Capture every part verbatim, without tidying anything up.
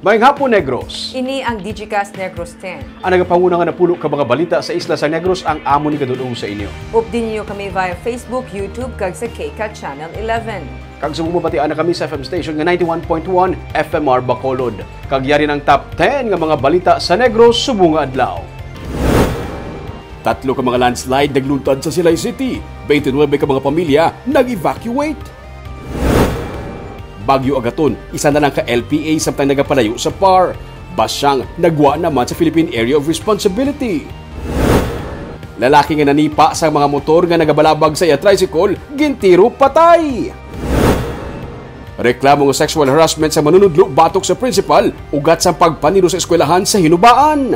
Maayong hapon, Negros. Ini ang Digicast Negros ten. Ang nagapanguna nga napulo ka mga balita sa isla sa Negros ang amon igadul-ong sa inyo. Updi ninyo kami via Facebook, YouTube, kag sa K CAT Channel eleven. Kag subong mabatian na kami sa F M station nga ninety-one point one F M R Bacolod. Kag yari na ang top ten nga mga balita sa Negros subong nga adlaw. Tatlo ka mga landslide nagluntad sa Silay City. Twenty-nine ka mga pamilya nag-evacuate. Bagyo Agaton, isa na lang ka L P A samtang nagapalayo sa PAR. Basyang nagwa naman sa Philippine Area of Responsibility. Lalaki nga nanipa sa mga motor nga nagabalabag sa iya tricycle, gintiro patay. Reklamo nga sexual harassment sa manunudlo batok sa principal, ugat sang pagpaniro sa eskwelahan sa Hinubaan.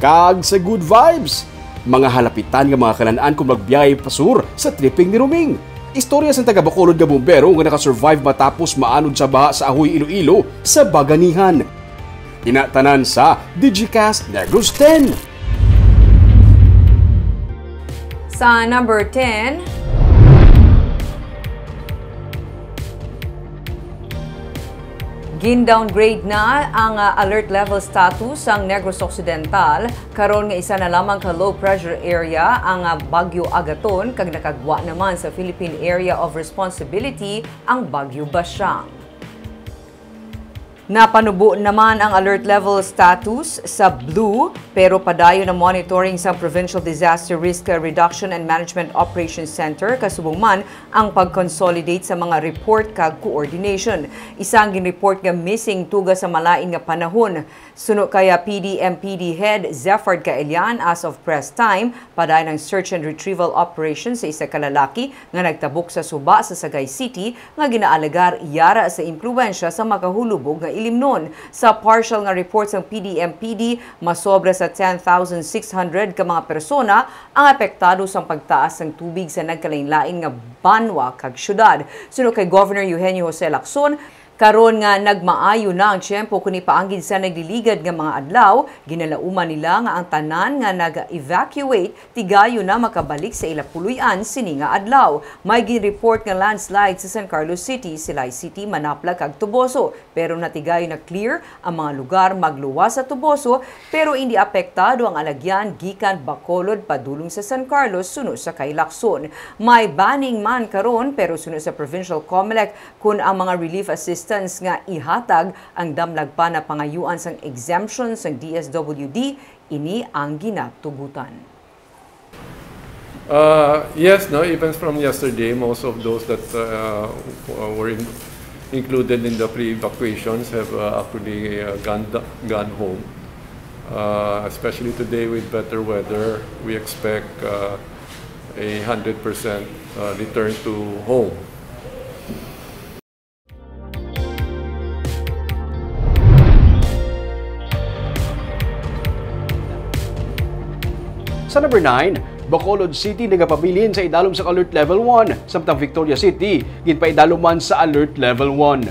Kag sa good vibes, mga halapitan nga mga kalan-an kung magbiyahe pasur sa tripping ni Roming. Istorya sang taga Bacolod nga bumbero nga nakasurvive matapos maanod sa baha sa Ahoy, Iloilo, sa Baganihan. Ina tanan sa Digicast Negros ten. Sa number ten, gin-downgrade na ang, ah, alert level status sang Negros Occidental, karon nga isa na lamang ka low pressure area ang, ah, Bagyo Agaton, kag nakagwa naman sa Philippine Area of Responsibility ang Bagyo Basyang. Napanubo naman ang alert level status sa blue, pero padayon ang monitoring sa Provincial Disaster Risk Reduction and Management Operations Center, kasubong man ang pag-consolidate sa mga report kag coordination. Isa ang gin-report nga missing tuga sa malain nga panahon. Suno kay P D M P D Head Zeffard Caelian, as of press time, padayon ang search and retrieval operation sa isa ka lalaki nga nagtabok sa suba sa Sagay City nga ginaalegar yara sa impluwensya sa makahulubog nga ilimnon. Sa partial nga report sang P D M P D, masobra sa ten thousand six hundred ka mga persona ang apektado sang pagtaas sang tubig sa nagkalainlain nga banwa kag syudad. Suno kay Governor Eugenio Jose Lacson, karon nga nagmaayo na ang tiyempo kundi pa ang gid sa nagliligad nga mga adlaw, ginalauman nila nga ang tanan nga nag-evacuate tigayon na makabalik sa ila puloy-an sini nga adlaw. May gin-report nga landslide sa San Carlos City, Silay City, Manapla, kag Toboso, pero natigayon na clear ang mga lugar magluwas sa Toboso, pero indi apektado ang alagyan gikan Bacolod padulong sa San Carlos suno sa kay Lacson. May banning man karon, pero suno sa Provincial Comelec, kun ang mga relief assistance nga ihatag ang damlag pa napangayuan sang exemption sang D S W D, ini ang ginatugutan. Uh, yes, no, even from yesterday, most of those that, uh, were in-, included in the pre-evacuations have, uh, actually, uh, gone, gone home. Uh, especially today with better weather, we expect, uh, a hundred percent, uh, return to home. Sa number nine, Bacolod City nagapabilin sa idalom sa Alert Level one, samtang Victoria City ginpaidalom man sa Alert Level one.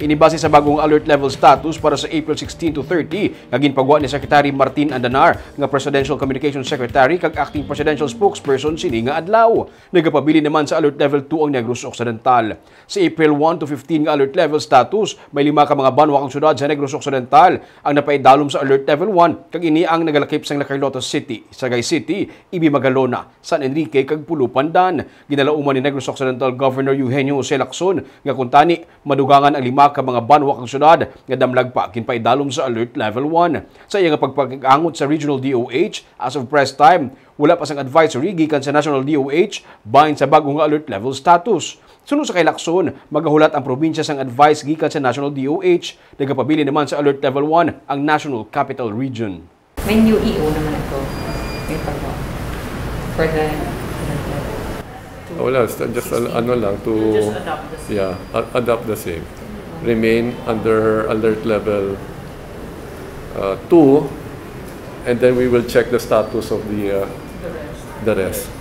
Ini base sa bagong alert level status para sa April sixteen to thirty nga ginpagwa ni Secretary Martin Andanar nga Presidential Communications Secretary kag Acting Presidential Spokesperson sini nga adlaw. Nagapabilin naman sa Alert Level two ang Negros Occidental. Sa April one to fifteen nga alert level status, may lima ka mga banwa kag syudad sa Negros Occidental ang napaidalom sa Alert Level one, kag ini ang nagalakip sang La Carlota City, Sagay City, Ibi Magalona, San Enrique, kag Pulo Pandan. Ginalauman ni Negros Occidental Governor Eugenio Jose Lacson nga kuntani madugangan ang lima ka mga banwa kag syudad nga damlag pa ginpaidalom sa Alert Level one. Sa iya nga pagpakig-angot sa Regional D O H, as of press time, wala pa sang advisory gikan sa National D O H bahin sa bag-o nga alert level status. Suno sa kay Lacson, magahulat ang probinsya sang advice gikan sa National D O H. Nagapabilin naman sa Alert Level one ang National Capital Region. May new E O naman ito. May pagwa. For the alert level. Wala, just, just ano lang, to, just adopt the same. Yeah, a-, adopt the same. Remain under alert level, uh, two, and then we will check the status of the, uh, the rest.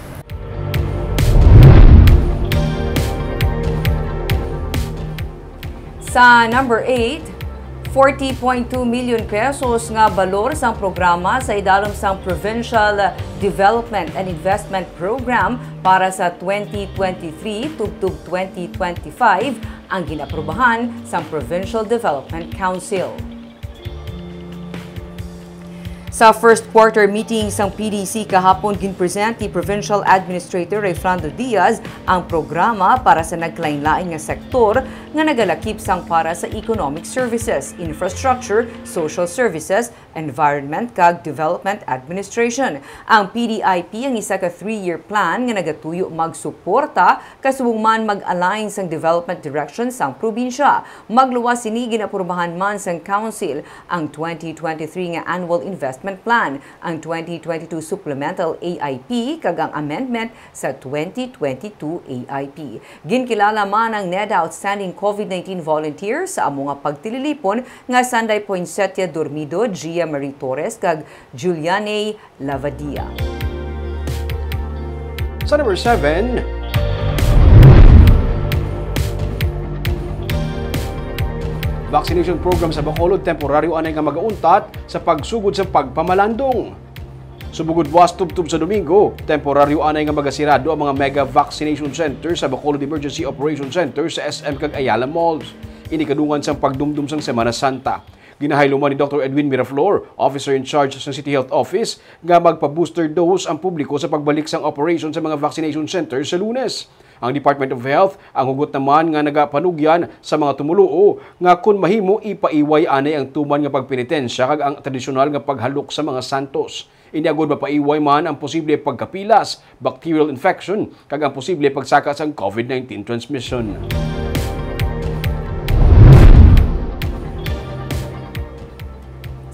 Sa number eight, forty point two million pesos nga balor sang programa sa idalom sang Provincial Development and Investment Program para sa twenty twenty-three tubtob twenty twenty-five ang gin-aprubahan sang Provincial Development Council. Sa first quarter meeting sang P D C kahapon, ginpresent ni Provincial Administrator Rayfrando Diaz ang programa para sa nagkalainlain nga sektor nga nagalakip sang para sa economic services, infrastructure, social services, environment, kag development administration. Ang P D I P ang isa ka three-year plan nga nagatuyo magsuporta kasubong man mag-align sang development direction sang probinsya. Magluwas sini, ginapormahan man sang Council ang twenty twenty-three nga Annual Investment Plan, ang twenty twenty-two Supplemental A I P, kag ang amendment sa twenty twenty-two A I P. Ginkilala man ang NEDA Outstanding COVID nineteen Volunteer sa amo nga pagtililipon nga Sanday Poinsettia Dormido, Gia Marie Torres, kag Juliane Lavadia. Sa number seven, vaccination program sa Bacolod temporaryo anay nga magauntat sa pagsugod sa pagpamalandong. Subong gid buwas tubtob sa Domingo, temporaryo anay nga magasirado ang mga mega vaccination center sa Bacolod Emergency Operation Center sa S M kag Ayala Malls. Ini kadungan sang pagdumdom sang Semana Santa. Ginahaylo man ni Doctor Edwin Miraflor, Officer in Charge sa City Health Office, nga magpa-booster dose ang publiko sa pagbalik sang operation sa mga vaccination center sa Lunes. Ang Department of Health ang hugot naman nga nagapanugyan sa mga tumoluo nga kun mahimo, ipaiway anay ang tuman nga pagpenitensya kag ang tradisyonal nga paghalok sa mga santos. Ini agud mapaiway man ang posible pagkapilas, bacterial infection, kag ang posible pagsaka sang COVID nineteen transmission.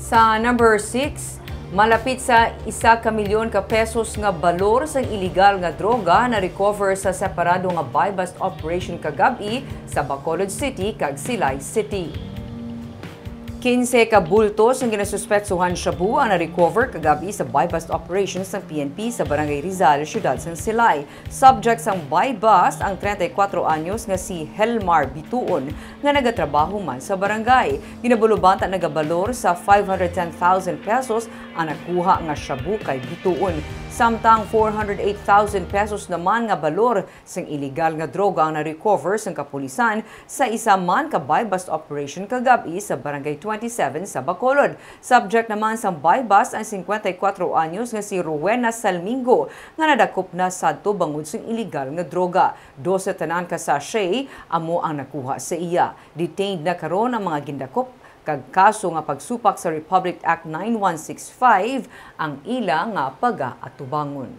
Sa number six, malapit sa isa ka milyon ka pesos nga balor sang iligal nga droga na-recover sa separado nga buy-bust operation kagab-i sa Bacolod City kag Silay City. Quince ka bulto sang ginasuspetsuhan shabu ang na-recover kagab-i sa buy-bust operation sang P N P sa Barangay Rizal, siyudad sang Silay. Subject sang buy-bust ang treinta y cuatro anyos nga si Helmar Bituon, nga nagatrabaho man sa barangay. Ginabulo banta nagabalor sa five hundred ten thousand pesos ang nakuha nga shabu kay Bituon, samtang four hundred eight thousand pesos naman nga balor sang iligal nga droga ang na-recover sang kapulisan sa isa man ka buy-bust operation kagab-i sa Barangay twenty-seven sa Bacolod. Subject naman sang buy-bust ang cincuenta y cuatro anyos nga si Rowena Salmingo, nga nadakop na sadto bangod sang iligal nga droga. Dose tanan ka sachet amo ang nakuha sa iya. Detained na karon ang mga gindakop, kag kaso nga pagsupak sa Republic Act nine one six five ang ila nga pagaatubangon.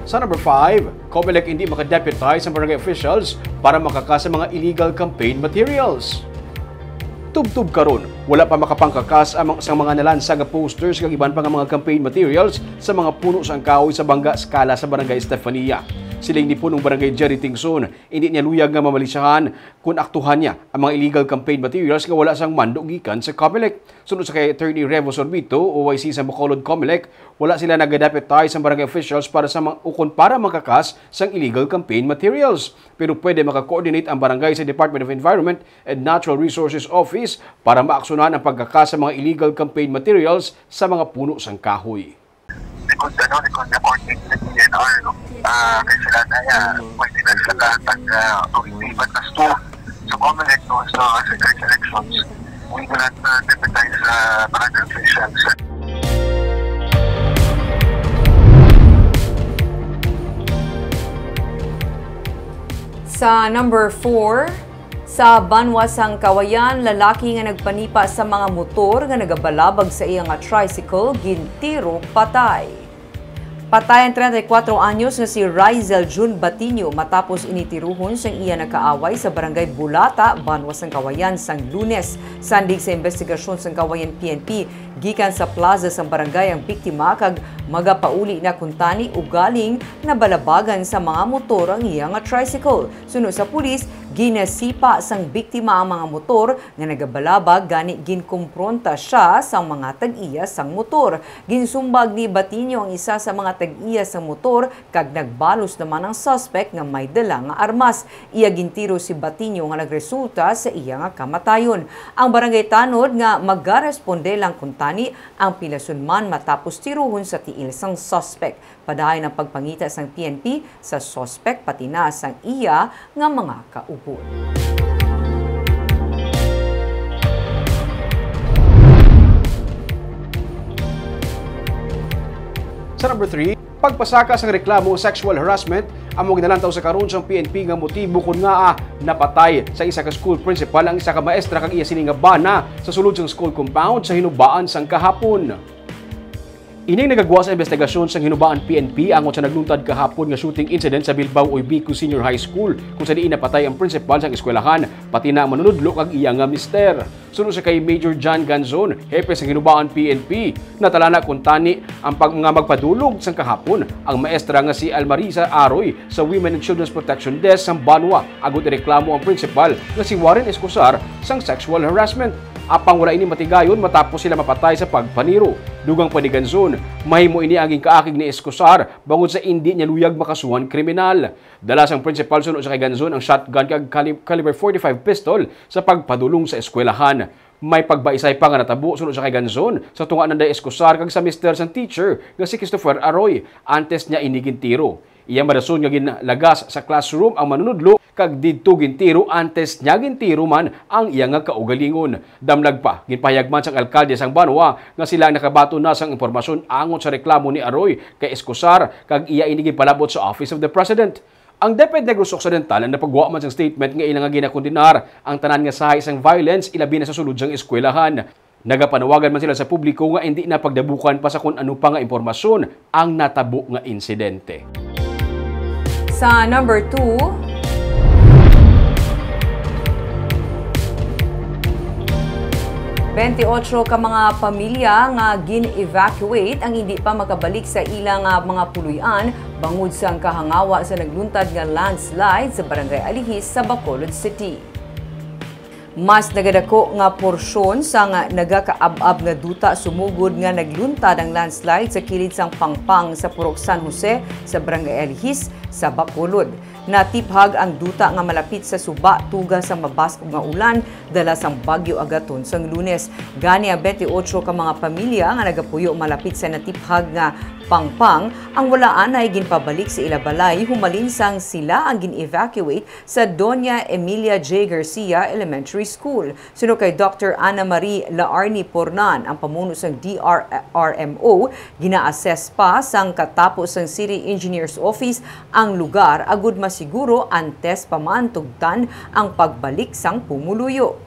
Sa number five, Comelec hindi maka-deputize ang barangay officials para makakas sa mga illegal campaign materials. Tubtob karon, wala pa makapangkakas ang mga, sa mga nalansa nga posters kag iban pa nga mga campaign materials sa mga puno sang kahoy sa Bangga Escala sa Barangay Estefania. Siling ni Punong Barangay Jerry Tingson, hindi niya luyag nga mamalisyahan kun aktuhan niya ang mga illegal campaign materials nga wala sang mando gikan sa Comelec. Suno sa kay Attorney Revo Sorbito, O I C sa Bacolod Comelec, wala sila nagadapit tayo sa barangay officials para sa mga, ukon para makakas sang illegal campaign materials. Pero pwede maka-coordinate ang barangay sa Department of Environment and Natural Resources Office para maaksyonan ang pagkakas sa mga illegal campaign materials sa mga puno sang kahoy. Likod, ano, likod na coordinate sa D N R, no? Ah, kay sila na, ah, pwede na sila kahatag, ah, authority, but as to, sa Comelec, no, sa secret elections, we cannot, ah, deputize, ah, barangay officials. Sa number four, sa banwa sang Kawayan, lalaki nga nagpanipa sa mga motor nga nagabalabag sa iya nga tricycle, gintiro patay. Patay ang treinta y cuatro anyos nga si Rizel Jun Batinio matapos ini tiruhon sang iya nakaaway sa barangay Bulata, banwa sang Kawayan, sang Lunes. Sandig sa investigasyon sang Kawayan P N P, gikan sa plaza sang barangay ang biktima kag magapauli na kuntani, ugaling nabalabagan sa mga motor ang iya nga tricycle. Suno sa pulis, Ginasipa sang biktima ang mga motor nga nagabalabag, gani ginkumpronta siya sang mga tag-iya sang motor. Ginsumbag ni Batinio ang isa sa mga tag-iya sang motor kag nagbalos naman ang suspect nga may dala nga armas. Iya gintiro si Batinio nga nagresulta sa iya nga kamatayon. Ang barangay tanod nga magaresponde lang kuntani ang pilason man matapos tirohon sa tiil sang suspect. Padayon ang pagpangita sang P N P sa suspect pati na sang iya nga mga kaugon. Sa number three, pagpasaka sang reklamo o sexual harassment amo ginalantaw sa karon sang P N P nga motibo kon ngaa napatay sa isa ka school principal ang isa ka maestra kag iya sini nga bana sa sulod sang school compound sa hinubaan sang kahapon. Ining nagagwa sa investigasyon sang Hinubaan P N P angot sa nagluntad kahapon nga shooting incident sa Bilbao Oy Bico Senior High School, kung sa diin napatay ang principal sang eskwelahan, pati na ang manunudlo kag iya nga mister. Suno sa kay Major John Ganzon, hepe sang Hinubaan P N P, natalana kuntani ang pag-, mga magpadulong sang kahapon, ang maestra nga si Almarisa Aroy sa Women and Children's Protection Desk sang Banwa, agud ireklamo ang principal nga si Warren Escosar sang sexual harassment. Apang wala ini matigayon matapos sila mapatay sa pagpaniro. Dugang pa ni Ganzon, mahimo ini ang ginkaakig ni Escosar bangod sa indi niya luyag makasuhan kriminal. Dala sang principal suno sa kay Ganzon ang shotgun kag cali-, caliber forty-five pistol sa pagpadulong sa eskwelahan. May pagbaisay pa nga natabo suno sa kay Ganzon sa tunga nanday Escosar kag sa mister sang teacher nga si Christopher Aroy antes niya ini gintiro. Iya marason nga ginlagas sa classroom ang manunudlo kag didto gintiro antes niya gintiro man ang iya nga kaugalingon. Damlag pa, ginpahayag man sang alkalde sang Banwa nga sila ang nakabaton na sang impormasyon angot sa reklamo ni Aroy kay Escosar kag iya ini ginpalabot sa Office of the President. Ang DepEd Negros Occidental ang napagwa man sang statement nga ila nga ginakondenar ang tanan nga sahi sang violence, ilabi na sa sulod sang eskwelahan. Nagapanawagan man sila sa publiko nga indi na pagdabukan pa sa kun ano pa nga impormasyon ang natabo nga insidente. Sa number two, twenty-eight ka mga pamilya nga gin-evacuate ang hindi pa makabalik sa ila nga mga puloy-an bangod sang kahangawa sa nagluntad nga landslide sa Barangay Alihis sa Bacolod City. Mas nagadako nga porsyon sang nagakaab-ab nga duta sumugod nga nagluntad ang landslide sa kilid sang Pangpang sa Purok San Jose sa Barangay Alihis sa Bacolod. Natiphag ang duta nga malapit sa suba tuga sang mabaskog nga ulan dala sang Bagyo Agaton sang Lunes. Gani ang twenty-eight ka mga pamilya nga nagapuyo malapit sa natiphag nga Pangpang ang wala anay ginpabalik sa ila balay humalin sang sila ang gin-evacuate sa Doña Emilia J. Garcia Elementary School. Suno kay Doctor Ana Marie Laarni Pornan, ang pamuno sang D R R M O, gina-assess pa sang katapo sang City Engineer's Office ang lugar agud masiguro antes pa man tugtan ang pagbalik sang pumuluyo.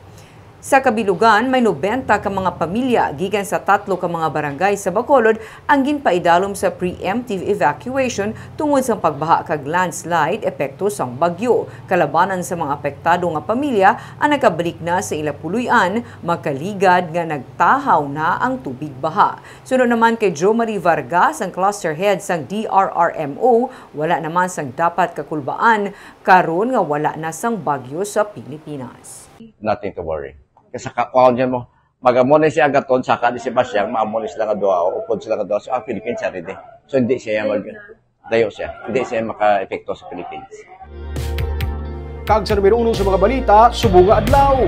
Sa kabilugan, may nobenta ka mga pamilya gikan sa tatlo ka mga barangay sa Bacolod ang ginpaidalom sa preemptive evacuation tungod sa pagbaha kag landslide epekto sang bagyo. Kalabanan sa mga apektado nga pamilya ang nakabalik na sa ila puloy-an, makaligad nga nagtahaw na ang tubig baha. Suno naman kay Jo Marie Vargas, ang cluster head sang D R R M O, wala naman sang dapat kakulbaan karon nga wala na sang bagyo sa Pilipinas. Nothing to worry. Kasi ka-, kuhaon dyan mo, mag-amo na si Agaton, saka di si Basyang, maamo na sila nga duha, o upod sila nga duha. So, ang Philippines, siya ready. So, hindi siya mag-, dayo siya. Hindi siya maka-epekto sa Philippines. Kag sa numero uno sa mga balita, subong nga adlaw.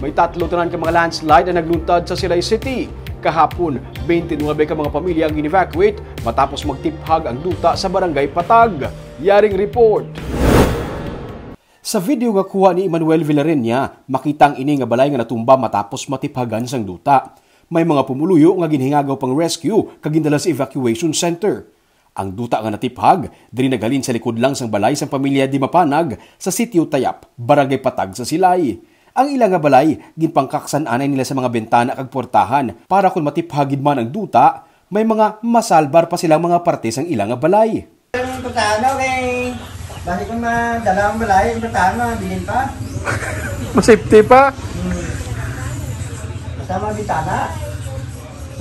May tatlo tanan ka mga landslide ang nagluntad sa Silay City. Kahapon, twenty-nine ka mga pamilya ang gin-evacuate matapos magtiphag ang duta sa Barangay Patag. Yaring report. Sa video nga kuha ni Emmanuel Villarenia, makita ang ini nga balay nga natumba matapos matiphagan sang duta. May mga pumuluyo nga ginhingagaw pang rescue kag gindala sa evacuation center. Ang duta nga natiphag diri naghalin sa likod lang sang balay sang pamilya Dimapanag sa Sitio Tayap, Barangay Patag sa Silay. Ang ila nga balay, ginpangkaksan anay nila sa mga bintana kag portahan para kon matiphag gid man ang duta, may mga masalbar pa silang mga parte sang ila nga balay. Ang portahan, okay. Basi kung madala ang balay, ang portahan, mabilin pa. Mas safety pa. Hmm. Basta mga bintana.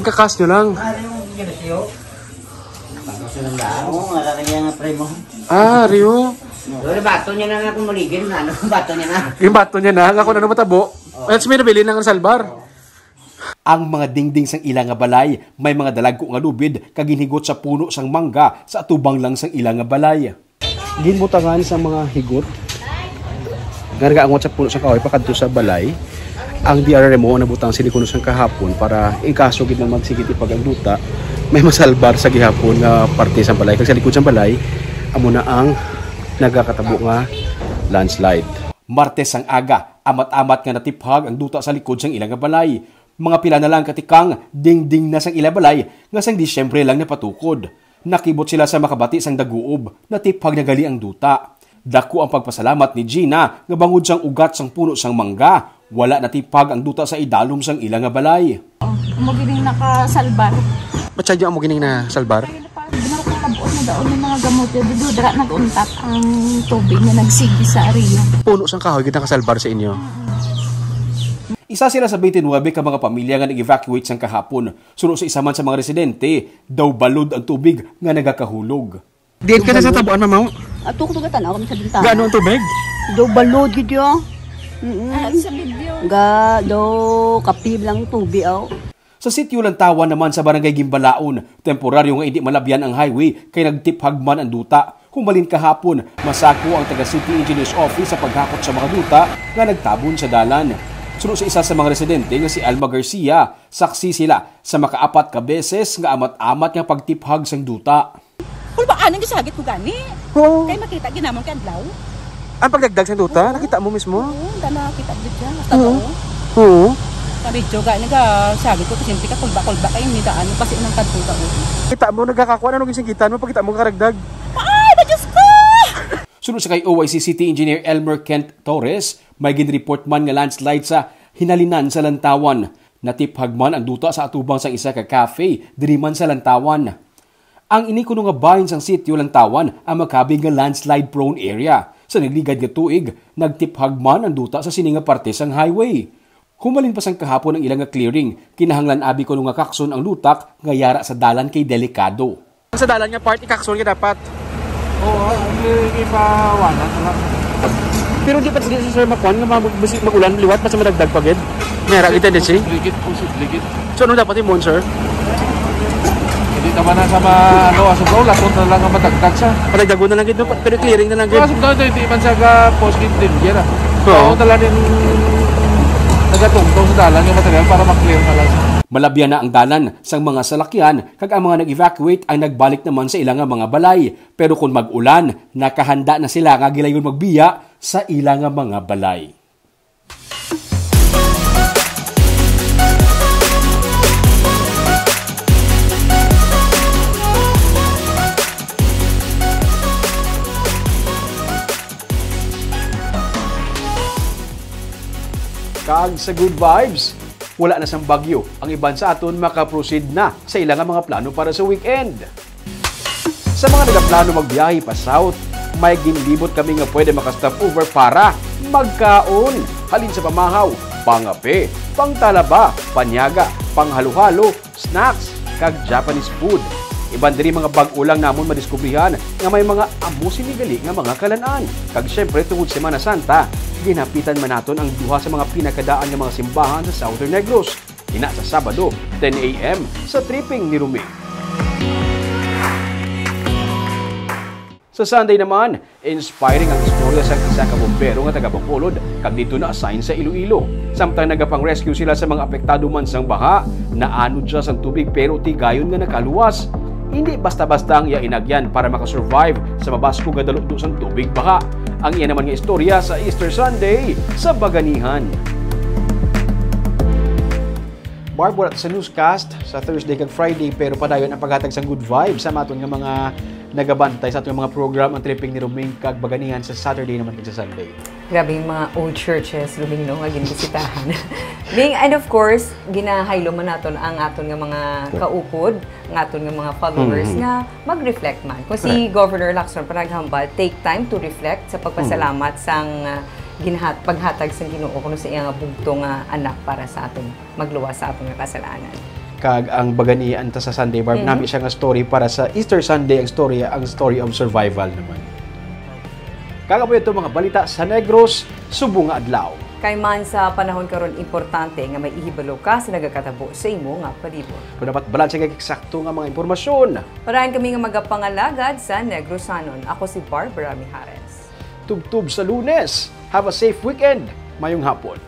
Ang kakas nyo lang. Ah, yung ginasyo. Bato sa nanda. Oo, nga lang yung primo. Ah, Rio. Pero bato niya na nga kung maligin, ano, bato niya na. Yung bato niya na, nga kung ano matabo. That's may nabili ng salbar. Ang mga dingding sang ila nga balay may mga dalagko nga lubid kag ginhigot sa puno sang mangga sa atubang lang sang ila nga balay. Ginbutangan sang mga higot. Nga nagaangot sa puno sa kahoy pakadto sa balay. Ang D R R M O nabutang sini kuno sang kahapon para in kaso gid na magsigi tipag ang duta, may masalbar sa gihapon nga parte sang balay. Kag sa likod sang balay, amo na ang nagakatabo nga landslide. Martes sang aga, amat-amat nga natiphag ang duta sa likod sang ila nga balay. Mga pila na lang ka tikang, dingding na sang ila balay nga sang Disyembre lang napatukod. Nakibot sila sa makabati sang daguob, natiphag na gali ang duta. Dako ang pagpasalamat ni Gina nga bangod sang ugat sang puno sang mangga, wala natiphag ang duta sa idalom sang ila nga balay. Amo gining nakasalbar. Ba't siya amo gining nasalbar? Kaya na pa, ginawa ko kabuot na daon ng mga gamot. Dito, dira nag-untat ang tubig nga nagsigi sa area. Puno sang kahoy gid nakasalbar sa inyo. Isa sila sa twenty-nine ka mga pamilya nga nag-evacuate sang kahapon. Suno sa isa man sa mga residente, daw balod ang tubig nga nagakahulog. Diin ka na sa tabuan, mamaw? Ato ko tugatan ako sa bintana. Gaano ang tubig? Do balod gid yo. Mm. Ah, sa video. Ga do kapib lang tubig aw. Sa Sitio Lantawan naman sa Barangay Gimbalaon, temporaryo nga indi malabyan ang highway kay nagtiphag man ang duta. Humalin kahapon, masako ang taga City Engineers Office sa paghakot sa mga duta nga nagtabon sa dalan. Suno sa isa sa mga residente nga si Alma Garcia, saksi sila sa makaapat ka beses nga amat-amat nga pagtiphag sang duta. Kulbaan ang gisagit ko gani. Oo. Kay makita ginamon kay adlaw. Ang pagdagdag sa duta, Oo. Nakita mo mismo? Oo, da nakita gid siya. Hasta Oo. Oo. Sa video gani ga sagit ko, simple ka, kulba-kulba kayo, ni daan, kasi unang kadto ka, oh. Kita mo, nagkakakuha na nung isinggitan mo, pagkita mo karagdag. Ay, na Diyos ko! Sunod sa kay O I C City Engineer Elmer Kent Torres, may ginreport man nga landslide sa Hinalinan sa Lantawan. Natiphag man ang duta sa atubang sang isa ka cafe, diri man sa Lantawan. Ang ini kuno nga bahin sang sitio Lantawan ang makabig nga landslide-prone area. Sa nagligad nga tuig, nagtiphag man ang duta sa sini nga parte sang highway. Humalin pa sang kahapon ang ila nga clearing, kinahanglan abi kuno nga kakson ang lutak nga yara sa dalan kay delikado. Sa dalan nga part, ikakson ka dapat. Oo, i-, ipawanan na lang. Pero di pa, di, sir, makuan nga mag-, basi mag-ulan liwat, basta madagdag pa gid. Meron kita, di, si? Posible gid, posible gid. So, ano dapat imon, sir? Hindi naman na sa ma-, ano, asublaw, lason na lang ang madagdag siya. Padagdagon na lang gid, no? Pero clearing na lang gid. Asublaw, ito, hindi man siya ga-post gid din, yan, ah. Oo. Ako talaga yung nagatungtong sa dalan yung material para ma-clear na lang siya. Malabyan na ang dalan sang mga salakyan, kag ang mga nag-evacuate ay nagbalik naman sa ila nga mga balay. Pero kon mag-ulan, nakahanda na sila nga gilayon magbiya sa ila nga mga balay. Kag sa good vibes, wala na sang bagyo, ang iban sa aton makaproceed na sa ila nga mga plano para sa weekend. Sa mga nagaplano magbiyahe pa south, may ginlibot kami nga pwede maka-stop over para magkaon. Halin sa pamahaw, pangape, pangtalaba, panyaga, panghalo-halo, snacks, kag Japanese food. Iban diri mga bag-o lang namon madiskubrihan nga may mga amo sini gali nga mga kalan-an. Kag syempre, tungod Semana Santa, ginapitan man naton ang duha sa mga pinakadaan nga mga simbahan sa Southern Negros. Ina sa Sabado, ten A M, sa Tripping ni Roming. Sa Sunday naman, inspiring ang istorya sa isa ka bombero nga taga Bacolod kag didto na-assign sa Iloilo. Samtang nagapang-rescue sila sa mga apektado man sang baha, naanod siya sang tubig pero tigayon nga nakaluwas. Hindi basta-basta ang iya inagyan para makasurvive sa mabaskog nga dalukdo sang tubig baha. Ang iya naman nga istorya sa Easter Sunday sa Baganihan. Barb, wala ta sa newscast sa Thursday kag Friday, pero padayon ang paghatag sang good vibes sa maton nga mga nagabantay sa aton nga mga program, ang Tripping ni Roming kag Baganihan sa Saturday naman kag sa Sunday. Grabe yung mga old churches, Roming, no, nga ginbisitahan. Ming, and of course, ginahaylo man naton ang aton nga mga kaupod, ang aton nga mga followers Mhm. nga mag-reflect man. Kung si Correct. Governor Lacson pa naghambal, take time to reflect sa pagpasalamat Mhm. sang, ah, ginhat-, paghatag sang Ginoo kuno sa iya nga bugtong nga anak para sa aton magluwas sa aton nga kasalanan. Kag ang baga ni anta sa Sunday, Barb, Mhm. nami siya nga story para sa Easter Sunday, ang story, ang story of survival naman. Kag amo ito mga balita sa Negros, subong nga adlaw. Kay man sa panahon karon, importante nga may ihibalo ka sa nagakatabo sa imo nga palibot. Kung dapat balanse kag eksakto nga mga impormasyon. Parayan kami nga magapangalagad sa Negrosanon. Ako si Barbara Mijares. Tubtob sa Lunes. Have a safe weekend. Mayong hapon.